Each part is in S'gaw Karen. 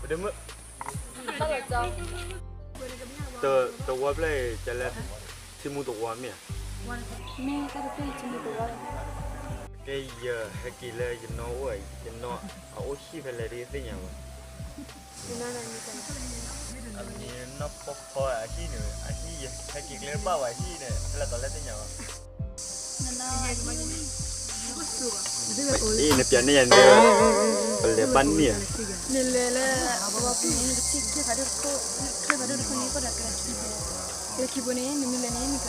ဒမုၣ်, တဝီဖျၢၣ်အံၤ ကလဲၤထံမူတဝီမ့ၢ်ဧါ. မ့ၢ်တၢ်တဖျၢၣ်အံၤထံမူတဝီလီၤ. ကဲ ယဟဲက့ၤလၢယနီၢ်အိၣ်, ယနီၢ်အအိၣ်ဟံၣ်ဖဲလဲၣ်ဒ်သ့ၣ်ညါဘၣ်. အမံၤနီၢ်ဖီဖီအဟံၣ်န့ၣ် အဟံၣ်ယဟဲက့ၤကျဲတဘၣ်ဘၣ် အဟံၣ်န့ၣ် ဖဲလဲၣ်တီၤလဲၣ်သ့ၣ်ညါဘၣ်. အံၤနပျးန့ၢ်ယၤန့ၣ် ပလဲၤဘၣ်န့ၢ်ဧါ. နလဲၤလၢအဝီပူၤန့ၣ် နကထံၣ်ချၢၣ်ဖးဒိၣ်တခိၣ်, ချၢၣ်ဖးဒိၣ်တခိၣ်န့ၣ် ကီၢ်ဒီးကလၢခံဘိ, ကလၢခံဘိန့ၣ် နမ့ၢ်လဲၤန့ၣ်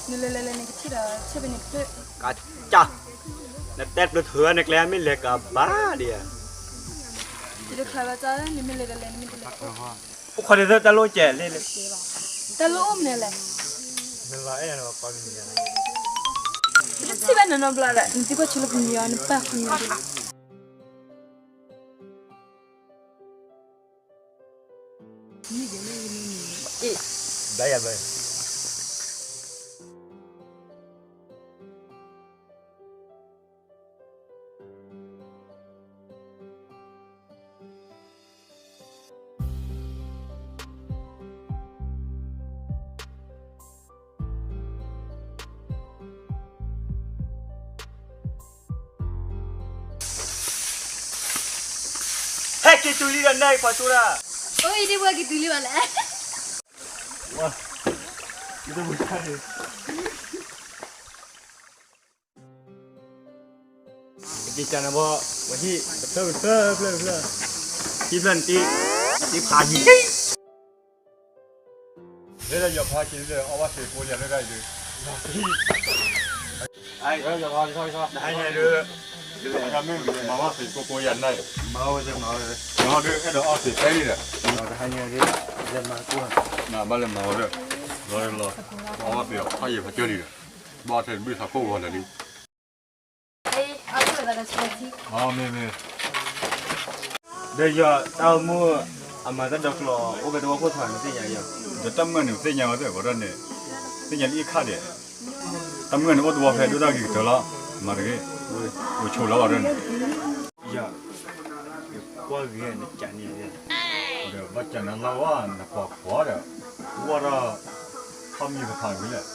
နလဲၤလဲၤလဲၤ နကထံၣ်ဒီး ချၢၣ်ဖဲန့ၣ်တဖျၢၣ်. ကၢ်, နတဲပျုၤထုးနကျဲမ့ၢ်လဲၤကဘၣ်ဒံးဧါ. ယတချါဘၣ် နမ့ၢ်လဲၤဒီးလဲၤ နမ့ၢ်တလဲၤ အိၣ်ခိးဒ်သိးတၢ်လိၣ်ကဲလံလံ, တၢ်လိၣ်အိၣ်မနုၤလဲၣ်. နလီၤအဲၣ်ယၤန့ၣ် ပှၤကမံၤယၤ, နတထံၣ်ဘၣ်နနီတဘျီဒီး နသံကွၢ်ဆိလၢပမံၤအီၤ နပာ်ခီမံၤအီၤဒ်လဲၣ်. ဘျါယၤဘျါယၤ. ဟဲက့ၤတုၤလံဒီး နဲၣ်ပှၤဆိဒၣ်, အိၣ်အံၤဒ်ပှၤက့ၤတုၤလံဘၣ်လဲၣ်. ဝါ, ယတမုၢ်ခါန့ၣ် က့ၤကနဘီ, ဝဲဟံၣ်တဖျၢၣ်တဖျၢၣ်တဖျၢၣ်တဖျၢၣ်, ဟံၣ်ဖျၢၣ်နတံၢ်, တံၢ်ဖးယံၤ, လၢယီၤဖးက့ၤလၢအီၣ်ဘၣ်သ့ၣ်ကိးယၤလၢဒၣ်အံၤဒုး, ယီၤဖး, တဟါညါဒုး, မၤဘၣ်သ့ၣ်ကိးကိးယၤန့ၣ်, မၤဝဲ, မၤဝဲဒုး အဲၣ်ဒိးအီၣ်သ့ၣ်ဖဲလံဒီး, တဟါညါဒုး, မၤဘၣ်လဲၤမၤဝဲဒီး, လီၤလီၤ, အီၣ်ဘၣ်သ့ၣ်အီၣ်ယဲၢ်ဖးကၢလံဒီး, ဘၣ်ထဲတဘျုးသးခိၣ်ဂီၤလၢာ်လံ. မ့ၢ်မ့ၢ်, ဒီးယွၤတၢ်အိၣ်မူ, အမၤတၢ်ဒီးကျိာ် အိၣ်ကဲတဝီခိၣ်ထီၣ်န့ၣ်သ့ၣ်ညါယွၤ, ဒီးတၢ်မုၢ်န့ၣ်သ့ၣ်ညါဝဲသ့ၣ် အဃိဒၣ်န့ၣ်, သ့ၣ်ညါလၢအံၤခါဒဲး, တၢ်မုၢ်န့ၣ်အိၣ်တဝီဖဲဒိၣ်တၢ်ဂ့ၤကတၢၢ်လီၤ, မၤတဂ့ၤ, အိၣ်ဆိးလီၤဘၣ်ဒီးန့ၣ်, ယွၤ, ကွၢ်ဂ့ၤနကးန့ၣ်, ဒီးဘၣ်ကးနၤလၢဝဲနပှၤခိးဒီး, ဝဲဒီး, ခီမံၤကဖးဝံၤလဲၣ်,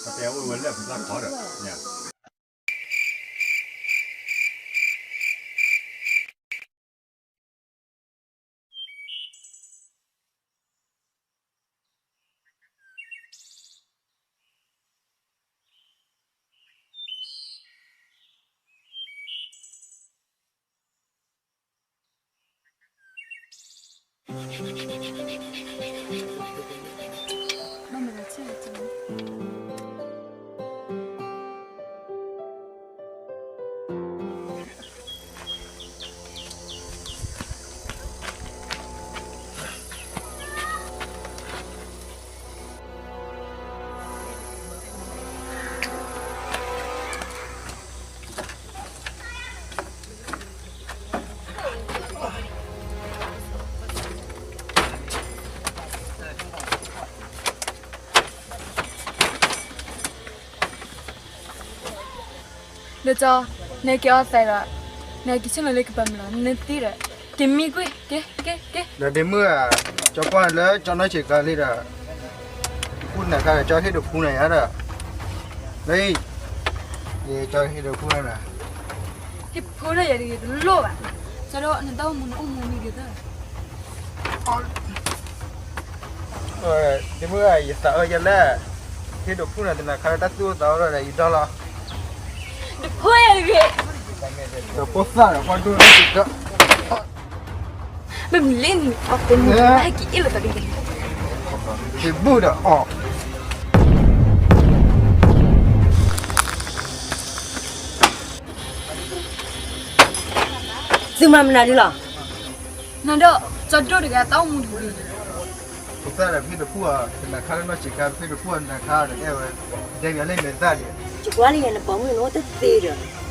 ပတဲအိၣ်ဝဲလၢပသၣ်ခိးဒီး, ဒီးကၠီ, နက့ၤအီၣ်သဲးဒီး, နက့ၤဆ့ၣ်နီၤလၢကပၤမုၢ်လီၤ, နသံဒီး, က့ၤမံကွံာ်, က့ၤ, က့ၤ, က့ၤ. ဒီးဒ့မုၣ်ဧၢ, ကၠီကွၢ်လၢကၠီနီၢ်ဆံးကျါလံဒီး, ဖူနၤခါဒီး ကၠီဟ့ၣ်ဒိးဖူနၤယၤဒီး, လၢ, ကၠီဟ့ၣ်ဒိးဖူနၤ, ဟ့ၣ်ဖူဒီးယၤတဂ့ၤတလိၣ်ဘၣ်, ကၠီဒီးနတၢ်အိၣ်မူနအိၣ်မူမံဂ့ၤသၢ ဒ့မုၣ်ဧၢ, ယသးအၢယလဲၣ်, ဟ့ၣ်ဒိးဖူနၤတနၤခါလၢတၢ်သူၣ်အိၣ်သးအိၣ်ဒီးယဒီလီၤ, ဒီးဖိသၣ်ဒီးပှၤဒိၣ်န့ၣ်က, မ့မ့ၢ်လၢနအီၣ်တမုာ်ဟဲက့ၤအ့ၣ်လိာ်သးဒ်လဲၣ်, ဟ့ၣ်ဘူၣ်ဒီးအီၣ် သုမၤမနုၤဒ်လီၤ, နၤဒီး, ကၠီဒိၣ်တဂၤတၢ်အိၣ်မူတဂ့ၤ, ဖိသၣ်ဒီးဖံတဖူအီၤ, တနၤခါလၢနီၢ်ဆံးခါ ဖံတဖူအီၤတနၤခါဒီးအဲၣ်ဝဲ, ဒဲကလၢမဲာ်သၣ်ဒံး, ယကွၢ်လၢယၤနပိာ်မုၣ်န့ၣ်အိၣ်တသ့ဒီး မ့ၢ်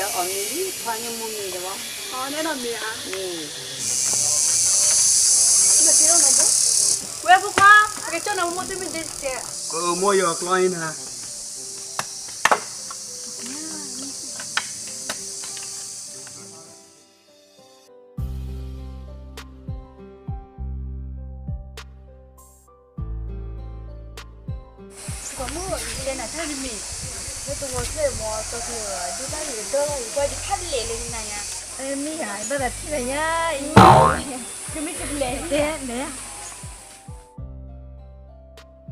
အီၣ်မ့ၤလံ ခွါညိၣ်မိၢ်မ့ၤဒီးဘၣ်. အီၣ် နဲဒီးမ့ၤဧါ. မ့ၢ် ဝဲဖိခွါ, ပကကၠီၣ်နၤမိၢ်တမ့ၢ်ဒ်တဲ. ကအိၣ်မိၢ်ယီၤကျီအံၤနၤ. ကီၢ်မိၢ် လဲၤနၤတၢ်တမံၤ, လၢတဝီချၢမ့ၢ် တီၢ်ချၢ ဒိၣ်တၢ်ဂ့ၤတၢ်ဂ့ၤ ယကွၢ်ယဖးလဲၣ်လၢနၤညါ. မ့ၢ်ဧါ, ယဘၣ်သးထံၣ်နၤညါအံၤ, ကမ့ၢ်ကလဲၤတဲလဲၣ်. မ့ၢ်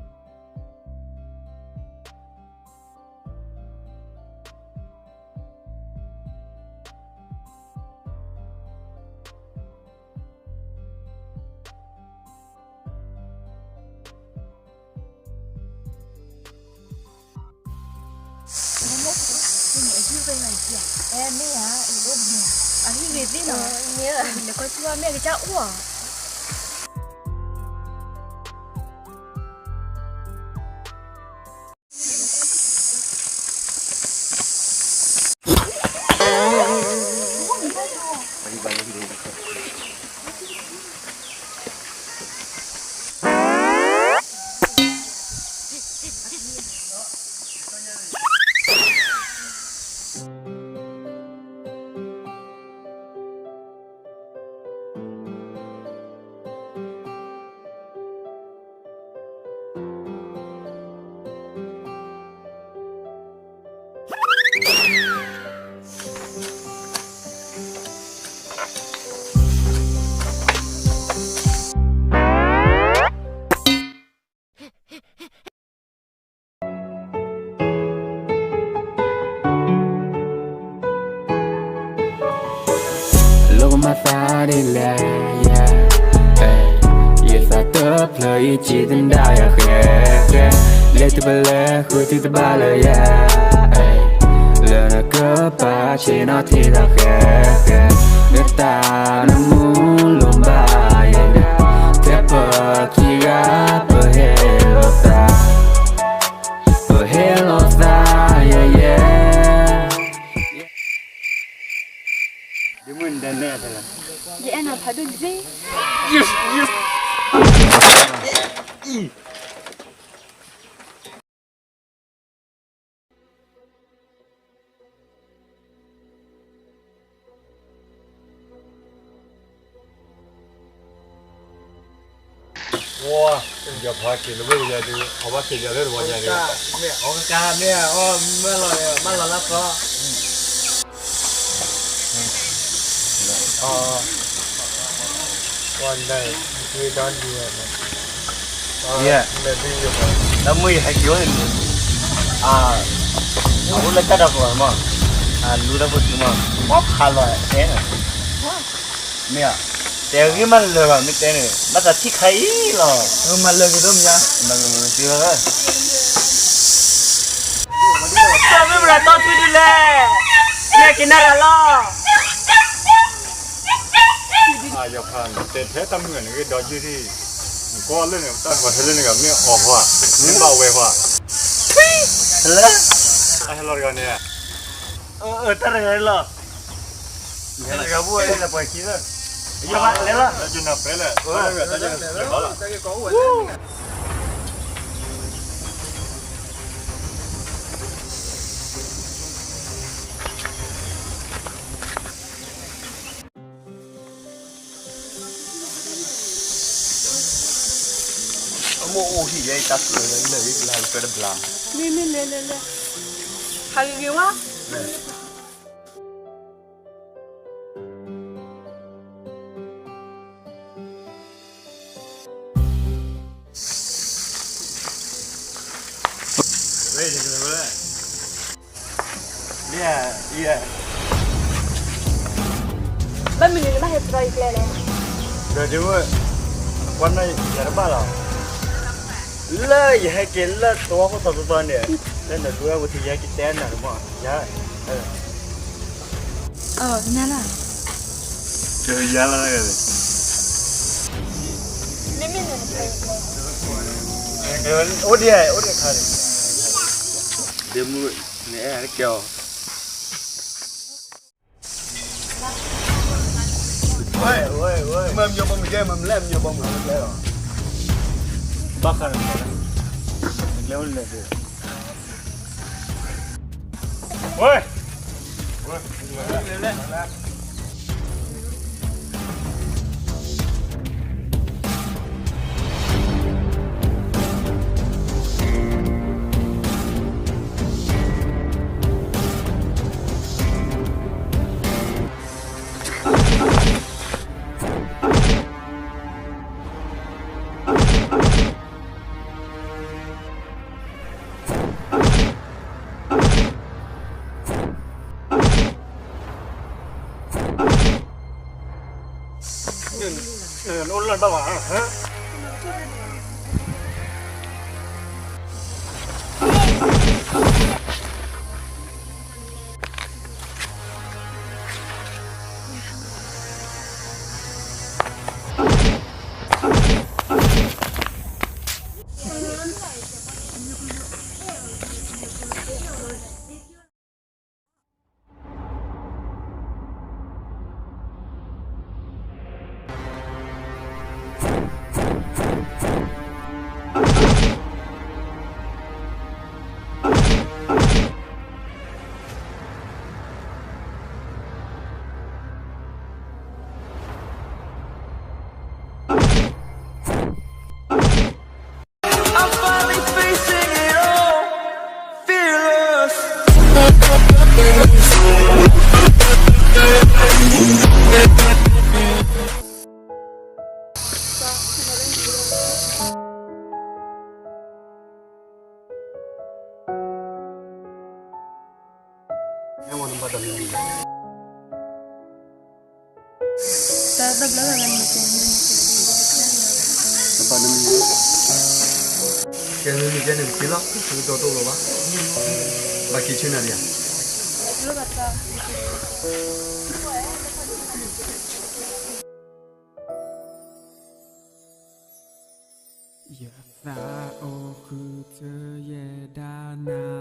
ဧါ, အဟံၣ်ဂ့ၤသ့ၣ်နီၤ, လဲၤကွၢ်စ့ၢ်ကီးမ့ၢ်အကစၢ်အိၣ်ဧါ. လီၤကမၤသးဒ်လဲၣ်, ယသးတဖျၢၣ်အံၤ က့ၤသဒၣ်ယၤဃဲဃဲ, လဲၤတုၤဖဲလဲၣ် ဃုထံၣ်တဘၣ်လၢယၤ, လၢနကပာ်ဆ့ၣ်နီၤထံသးဃဲဃဲ, နတၢ်နမူလိၣ်ဘၣ်ယဲ, ထဲပခံဂၤပဟဲလိာ်သး, ပဟဲလိာ်သးယဲယဲ. ယအဲၣ်နၤဖးဒိၣ်တက့ၢ်. ဝါ, ယဖးက့ၤလၢဝဲယၤဒုး အဝဲက့ၤယၤလၢတဝီညါန့ၣ်, မ့ၢ်အီၣ်ကါ မ့ၢ်အီၣ်မၢလီၤ, မၢလီၤလၢသီ, အီၣ်, ဝါဒၣ်, ဒ်ဒ်, လၢမုၢ်ယဟဲက့ၤဝဲန့ၣ်, အအိၣ်လၢတၢ်ဒိးကဝီၤမး, အလူတၢ်ဖိတုၤမး, ပှၤဖးလီၤတဲန့ၣ်, မ့ၢ်, တဲဂ့ၢ်မးလၢာ်ဘၣ် မ့ၢ်တဲန့ၣ် ဘၣ်သးထံၣ်ခါအံၤလီၤ, မၤလၢာ်က့ၤဒိၣ်မး, မၤလၢာ်က့ၤဒိၣ်, တၢ်မ့ၢ်ပှၤတီထူဒ်လဲၣ်, မ့ၢ်က့ၤနၢ်ရၤလီၤ. ယဖးတဲထဲတၢ်မုၢ်ဂၤန့ၣ် ဂ့ၢ်ဒီးယုၢ်ထံၣ်, နကွၢ်လၢန့ၣ် တၢ်ဃီထဲလၢန့ၣ်ဂၤ မ့ၢ်အီၣ်ဃီ, မ့ၢ်ဘၣ်ဝဲဃီ, လၢ, အဟဲလီၤတဂၤန့ၣ်, တၢ်တဂၤလီၤ, တဂၤဘိၣ်ဝဲလၢပှၤခံလၢ, ယဘၣ်လဲၤလီၤ, တၢ်ကနၢ်ပဲလဲၣ်, တၢ်ကနၢ်ပဲလီၤ. အမိၢ်အိၣ်ဟံၣ်ယဲအံၤ တၢ်ကျၢၢ်လၢလၢာ်အံၤ ကလၢ်ကပၢတဘျါ, မ့မ့ၢ်လဲၤလဲၤလဲၤ, ဟးဂ့ၤဂ့ၤဝါ. ဘၣ်မနုၤနဘၣ်ဟဲတြီယကျဲလဲၣ်, ဒီးဒုး, ကွၢ်နီၢ်ယၤတဘၣ်လီၤ, လၢယဟဲက့ၤလၢသဝီဖိသီသီသီန့ၣ်, လၢနဒိဝဲပထံယဟဲက့ၤတဲနၤတမီၢ်, ယၤ နၤလီၤ, ယၤလီၤ, အိၣ်ဒံး, အိၣ်ဒံးခါန့ၣ်, ဒ့မုၣ်, နအဲၣ်ကဲအီၤ. ဝဲ, ဝဲ, ဝဲ, မ့ၢ်မညီဘီမ့ၢ်ကဲ, မ့ၢ်မလဲၣ်မညီဘီမ့ၢ်ကဲလီၤ, ဘၣ်ဃးန့ၣ်, ကျဲအိၣ်လဲၣ်, ဝဲ. I'm finally facing it all, fearless. တၢ်တဘျီဘၣ်န့ၣ်, ကဲမ့ၢ်မ့ၢ်ကဲန့ၣ် ပက့ၤလီၤ, ပကတီၢ်တအိၣ်လၢၤဘၣ်, ဘၣ်က့ၤဆၢနၤဒံးဧါ. ယသးအိၣ်ဃုထၢယဲဒၣ်နၤ